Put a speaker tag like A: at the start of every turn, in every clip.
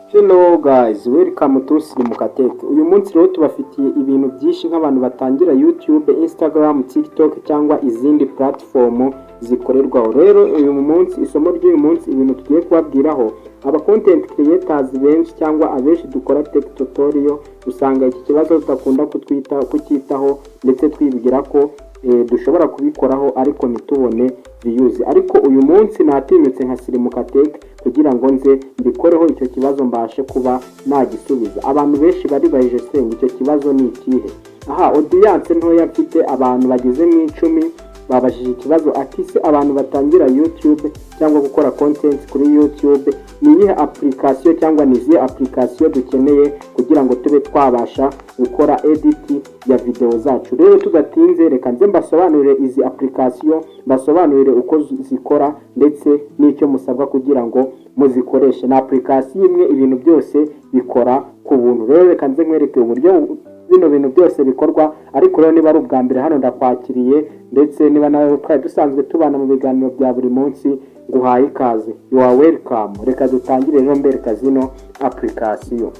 A: Hello guys, welcome to Sirimuka Tech. Uyu munsi rero tubafitiye ibintu byinshi nk'abantu batangira YouTube, Instagram, TikTok cyangwa izindi platform zikorerwaho. Rero uyu munsi, isomo ry'uyu munsi, ibintu tugiye kubabwiraho, aba content creators benshi cyangwa abenshi dukora tech tutorial, usanga iki kibazo tudakunda kutwita kucyitaho, ndetse twibwira ko dushobora kubikoraho ariko ntitubone views. Ariko uyu munsi natinyutse nka Sirimuka Tech kugira ngo nze mbikoreho icyo kibazo, mbashe kuba nagisubiza. Abantu benshi baribajije se ngo icyo kibazo ni ikihe? Aha audience ntoya mfite, abantu bageze mu 10, babajije ikibazo ati: "Se abantu batangira YouTube cyangwa gukora content kuri YouTube, ni iyihe application cyangwa ni izihe application dukeneye kugira ngo tube twabasha gukora edit ya video zacu?" Rero tudatinze, reka nze mbasobanurire izi application, mbasobanurire uko zikora ndetse n'icyo musabwa kugira ngo muzikoreshe. Ni application imwe, ibintu byose bikora ku buntu. Rero reka nze nkwereke uburyo bino bintu byose bikorwa. Ariko rero niba ari ubwa mbere hano, ndakwakiriye, ndetse niba nawe twari dusanzwe tubana mu biganiro bya buri munsi, nguhaye ikaze, you are welcome. Reka dutangire rero mbereka zino application.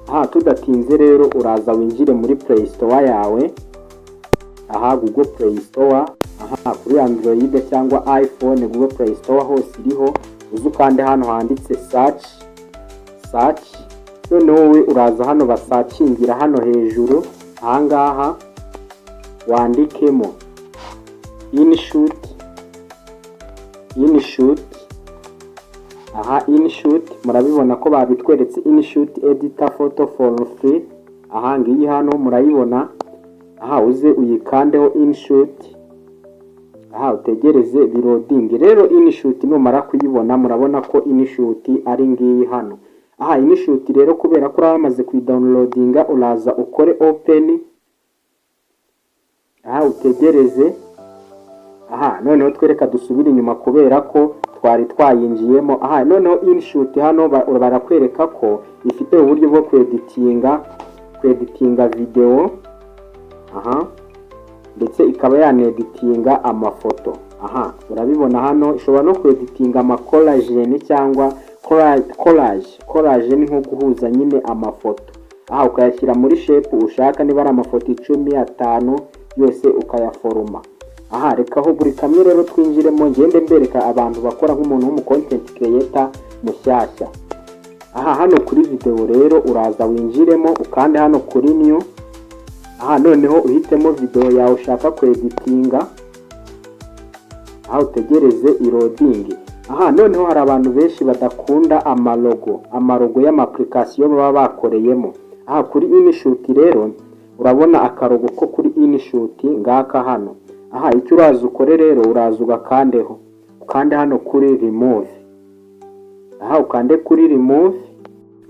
A: Aha tudatinze rero, uraza winjire muri Play Store yawe, aha Google Play Store, aha kuri Android cyangwa iPhone, Google Play Store hose iriho. Uze ukande hano handitse search, search. Noneho wowe uraza hano basearchingira hano hejuru, ahangaha wandikemo InShot, InShot. Aha InShot murabibona ko babitweretse, InShot editor photo for free. Aha ngiyi hano murayibona. Aha uze uyikandeho InShot. Aha utegereze biloadinge. Rero InShot numara kuyibona, murabona ko InShot ari ngiyi hano. Aha InShot rero, kubera ko uraba wamaze kuyidownloadinga, uraza ukore open. Aha utegereze. Aha noneho twereka dusubire inyuma kubera ko twari twayinjiyemo. Aha noneho InShot hano barakwereka ko ifite uburyo bwo kweditinga video, aha ndetse ikaba yaneditinga amafoto. Aha urabibona hano ishobora no kweditinga amacollage cyangwa collage. Collage ni nko guhuza nyine amafoto, aha ukayashyira muri shape ushaka, niba ari amafoto 10, 5, yose ukayaforoma. Aha reka aho buri kamwe rero twinjiremo, ngende mbereka abantu bakora nk'umuntu w'umu content creator mushyashya. Aha hano kuri video rero, uraza winjiremo, ukande hano kuri new. Aha noneho uhitemo video yawe ushaka kweditinga. Aha utegereze iloadinge. Aha noneho hari abantu benshi badakunda amalogo, amalogo y'ama application baba bakoreyemo. Aha kuri InShot rero urabona akalogo ko kuri InShot ngaka hano. Aha icyo uraza ukore rero, uraza ugakandeho, ukande hano kuri remove. Aha ukande kuri remove.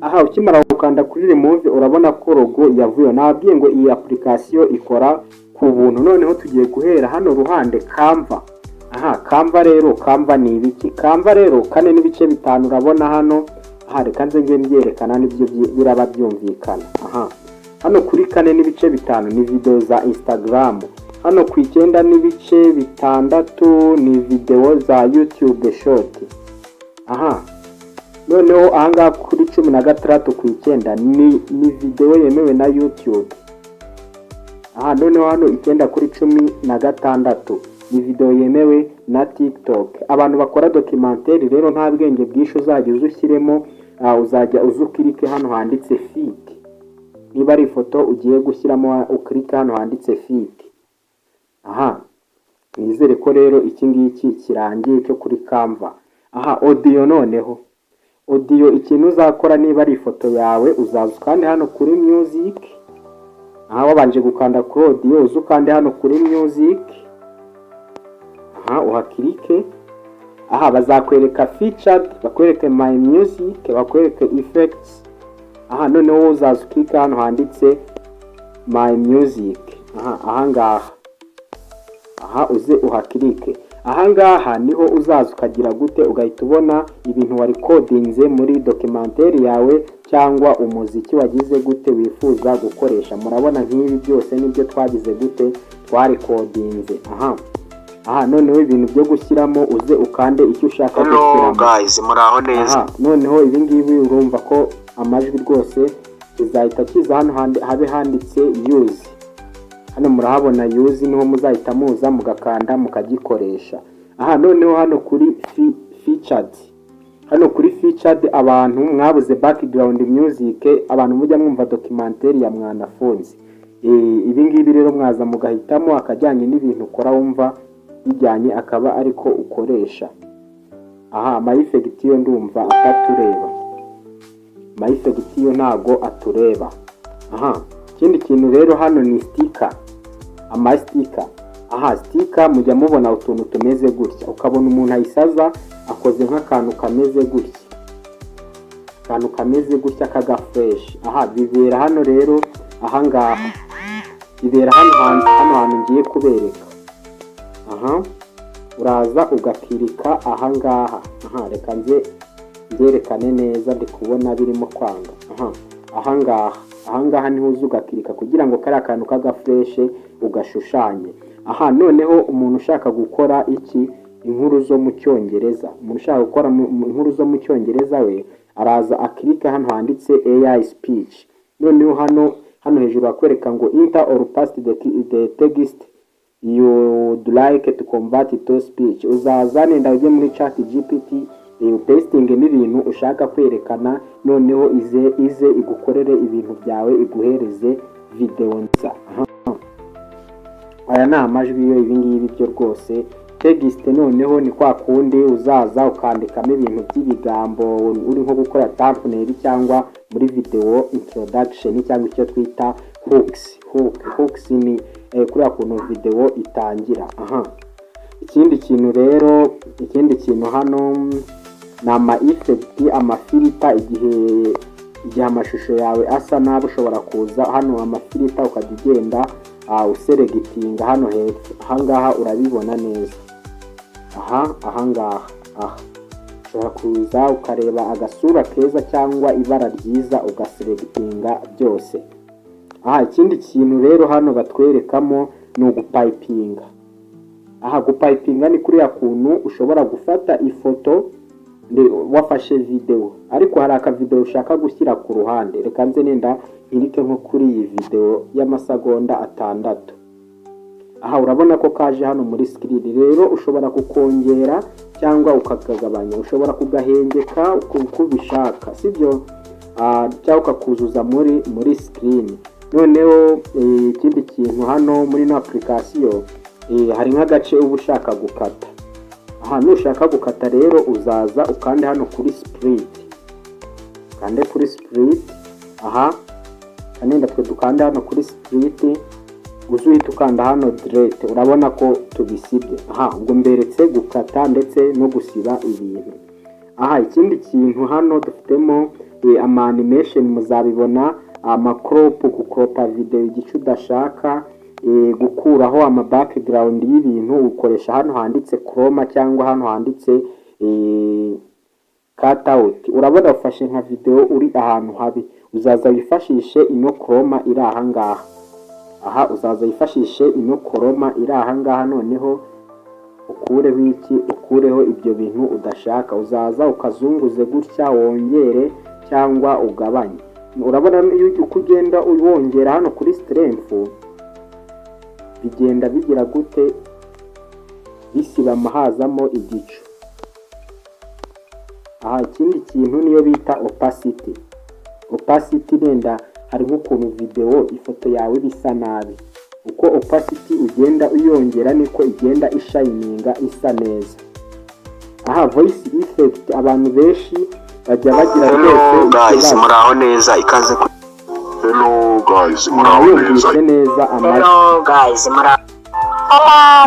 A: Aha ukimara gukanda kuri remove, urabona ko logo yavuyeho. Nababwiye ngo iyi application ikora ku buntu. Noneho tugiye guhera hano ruhande Canva. Aha Canva rero, Canva ni ibiki? Canva rero 4.5, urabona hano. Aha reka nze nge mbyerekana, nibyo biraba byumvikana. Aha hano kuri 4.5 ni video za Instagram. Hano ku 9.6 ni video za YouTube Short. Aha noneho ahangaha kuri 16:9 ni video yemewe na YouTube. Aha noneho hano 9:16 ni video yemewe na TikTok. Abantu bakora documentaire rero, nta bwenge bwinshi uzajya uza ushyiremo, uzajya uza uclicke hano handitse fit. Niba ari ifoto ugiye gushyiramo, uclicke hano handitse fit. Aha nizere ko rero iki ngiki kirangiye cyo kuri Canva. Aha audio noneho, audio ikintu uzakora, niba ari ifoto yawe, uzaza ukande hano kuri music. Aha wabanje gukanda kuri audio, uza ukande hano kuri music. Aha uhaclicke. Aha bazakwereka featured, bakwereke my music, bakwereke effects. Aha noneho wowe uzaza uclicka hano handitse my music. Aha ahangaha, aha uze uhaclicke. Ahangaha niho uzaza ukagira gute? Ugahita ubona ibintu warecordinze muri documentaire yawe cyangwa umuziki wagize gute wifuza gukoresha. Murabona nk'ibi byose nibyo twagize gute, twarecordinze. Aha Aha noneho ibintu byo gushyiramo, uze ukande icyo ushaka
B: Hello
A: gushyiramo.
B: guys, muraho neza?
A: Aha noneho ibi ngibi urumva ko amajwi rwose kizahita kiza hano habe handitse "use". Hano murahabona "use", niho muzahita muza mugakanda mukagikoresha. Aha noneho hano kuri featured, hano kuri featured, abantu mwabuze background music, abantu mujya mwumva documentaire ya Mwanafunzi, ibi ngibi rero mwaza mugahitamo akajyanye n'ibintu ukora, wumva bijyanye akaba ariko ukoresha. Aha ama effect yo ndumva atatureba, ama effect yo ntago atureba. Aha ikindi kintu rero hano ni sticker, ama sticker. Aha sticker mujya mubona utuntu tumeze gutya, ukabona umuntu ayisaza akoze nk'akantu kameze gutya, akantu kameze gutya kaga fresh. Aha bibera hano rero, ahangaha bibera hano hantu, hano hantu ngiye kubereka. Aha uraza ugakirika ahangaha. Aha reka nze byerekane neza, ndi kubona birimo kwanga. Aha ahangaha niho uza ugakirika kugira ngo kariya kantu k'aga fresh ugashushanye. Aha noneho umuntu ushaka gukora iki, inkuru zo mu Cyongereza, umuntu ushaka gukora inkuru zo mu Cyongereza we araza akirika hano handitse "AI speech". Noneho hano hejuru bakwereka ngo "Enter or paste the text you'd like to convert to speech". Uzaza nenda ujye muri Chat GPT, upastingemo ibintu ushaka kwerekana, noneho ize igukorere ibintu byawe, iguhereze video nziza. Aha. Aya ni amajwi yo, ibi ngibi byo rwose. Text noneho ni kwa kundi uzaza ukandikamo ibintu by'ibigambo uri nko gukora thumbnail cyangwa muri video introduction cyangwa icyo twita hooks. Hooks ni kuriya kuntu video itangira. Aha ikindi kintu rero, ikindi kintu hano ni ama effect, ama filter. Igihe amashusho yawe asa nabi, ushobora kuza hano ama filter ukajya ugenda uselectinga hano hepfo. Ahangaha urabibona neza. Aha ahangaha aha ushobora kuza ukareba agasura keza cyangwa ibara ryiza, ugaselectinga byose. Aha ikindi kintu rero hano batwerekamo ni ugupipinga. Aha gupipinga ni kuriya kuntu ushobora gufata ifoto, wafashe videwo ariko hari akavidewo ushaka gushyira ku ruhande. Reka nze nenda nkirike nko kuri iyi videwo y'amasegonda 6. Aha urabona ko kaje hano muri screen. Rero ushobora kukongera cyangwa ukakagabanya, ushobora kugahengeka uko ubishaka, sibyo? Cyangwa ukakuzuza muri screen. Noneho ikindi kintu hano muri ino application, hari nk'agace uba ushaka gukata. Aha nushaka gukata rero uzaza ukande hano kuri split, ukande kuri split. Aha kanenda twe dukande hano kuri split, uze uhita ukanda hano delete, urabona ko tubisibye. Aha ubwo mberetse gukata ndetse no gusiba ibintu. Aha ikindi kintu hano dufitemo ama animation, muzabibona, ama crop, gucropa video igice udashaka, gukuraho ama background y'ibintu ukoresha hano handitse chroma cyangwa hano handitse cut out. Urabona ufashe nka video uri ahantu habi, uzaza wifashishe ino chroma iri aha ngaha. Aha uzaza wifashishe ino chroma iri aha ngaha, noneho ukureho iki, ukureho ibyo bintu udashaka. Uzaza ukazunguze gutya, wongere cyangwa ugabanye. Urabona uko ugenda wongera hano kuri strength, bigenda bigira gute, bisibama hazamo igicu. Aha ikindi kintu niyo bita opacity. Opacity, nenda hari nk'ukuntu videwo, ifoto yawe bisa nabi, uko opacity ugenda uyongera niko igenda ishininga isa neza. Aha voice effect, abantu benshi bajya bagira
B: Hello
A: rwose
B: guys,
A: ikibazo.
B: muraho neza, ikaze ku
C: Hello guys, muraho neza?
A: Mwayumvise neza amajwi?
D: Hello guys, muri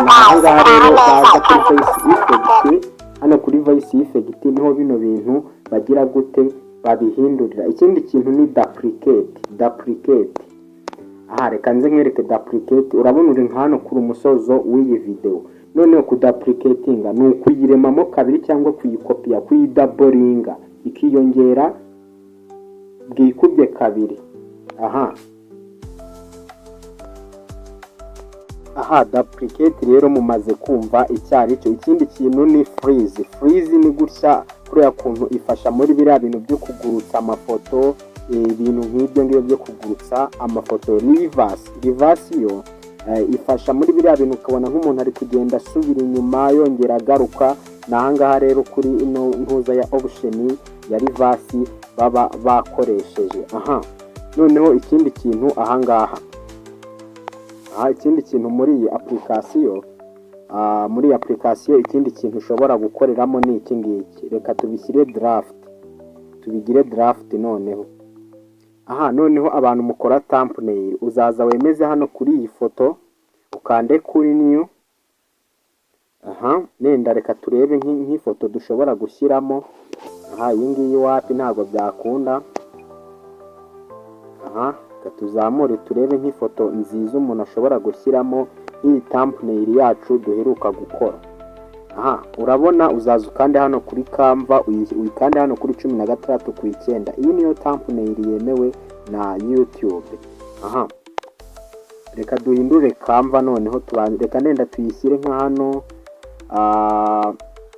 A: Ni ahangaha rero baza kuri voice effect. Hano kuri voice effect niho bino bintu bagira gute, babihindurira. Ikindi kintu ni duplicate. Duplicate, aha reka nze nkwereke duplicate. Urabona uri nka hano kuri umusozo w'iyi video, noneho kuduplicatinga ni ukuyiremamo kabiri cyangwa kuyikopiya, kuyidoublinga, ikiyongera bwikubye kabiri. Aha Aha, duplicate rero mumaze kumva icyo ari cyo. Ikindi kintu ni freeze. Freeze ni gutya, kuriya kuntu ifasha muri biriya bintu byo kugurutsa amafoto, ibintu nk'ibyo ngibyo byo kugurutsa amafoto. Reverse, reverse yo ifasha muri biriya bintu, ukabona nk'umuntu ari kugenda asubira inyuma, yongera agaruka. Ni ahangaha rero kuri ino ntuza ya option ya reverse baba bakoresheje. Aha noneho ikindi kintu ahangaha, aha ikindi kintu muri iyi application, ikindi kintu ushobora gukoreramo ni iki ngiki. Reka tubishyire draft, tubigire draft. Noneho aha, noneho abantu mukora thumbnail, uzaza wemeze hano kuri iyi foto, ukande kuri new. Aha nenda reka turebe nk'ifoto dushobora gushyiramo. Aha, iyi ngiyi wapi, ntabwo byakunda. Aha reka tuzamure, turebe nk'ifoto nziza umuntu ashobora gushyiramo nk'iyi thumbnail yacu duheruka gukora. Aha urabona, uzaza ukande hano kuri Canva, uyikande hano kuri 16:9. Iyi niyo thumbnail yemewe na YouTube. Aha reka duhindure Canva noneho, tubanze, reka nenda tuyishyire nka hano,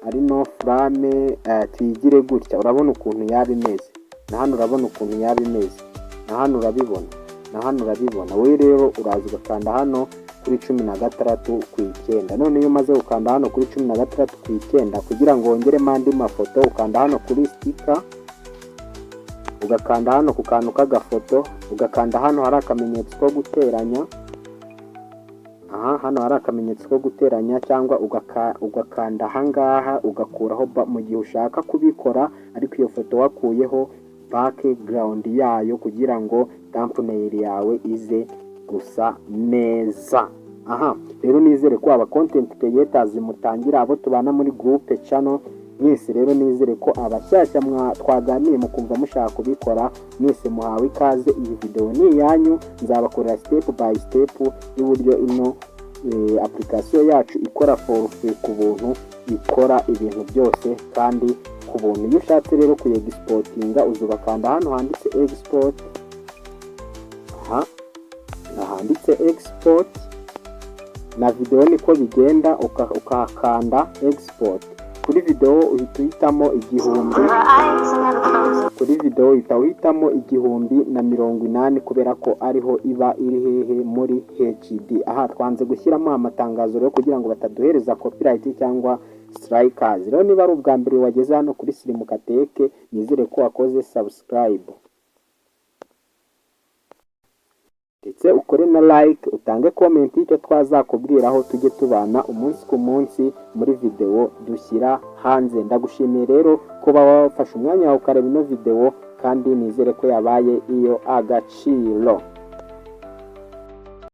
A: ari no frame, tuyigire gutya. Urabona ukuntu yaba imeze, na hano urabona ukuntu yaba imeze, na hano urabibona, na hano urabibona. Wowe rero uraza ugakanda hano kuri 16:9. None iyo umaze gukanda hano kuri 16:9, kugira ngo wongeremo andi mafoto, ukanda hano kuri sticker, ugakanda hano ku kantu k'agafoto, ugakanda hano hari akamenyetso ko guteranya. Aha hano hari akamenyetso ko guteranya, cyangwa ugakanda ahangaha ugakuraho mu gihe ushaka kubikora, ariko iyo foto wakuyeho background yayo, kugira ngo thumbnail yawe ize gusa neza. Aha rero nizere ko aba content creators mutangira, abo tubana muri group channel mwese, rero nizere ko abashyashya twaganiye mukumva mushaka kubikora, mwese muhawe ikaze. Iyi video ni iyanyu, nzabakorera step by step y'uburyo ino application yacu ikora for free, ku buntu, ikora ibintu byose kandi ku buntu. Iyo ushatse rero kuyi-exportinga, uza ugakanda hano handitse export. Aha handitse export, na video niko bigenda, ukahakanda export. Kuri video uhita uhitamo 1000, kuri video uhita uhitamo 1080, kubera ko ariho iba iri hehe? Muri HD. Aha twanze gushyiramo amatangazo rero kugira ngo bataduhereza copyright cyangwa strikers. Rero niba ari ubwa mbere wageze hano kuri Sirimuka Tech, nizere ko wakoze subscribe, ndetse ukore na like, utange comment y'icyo twazakubwiraho, tujye tubana umunsi ku munsi muri video dushyira hanze. Ndagushimiye rero kuba wafashe umwanya wawe ukareba ino video, kandi nizere ko yabaye iyo agaciro.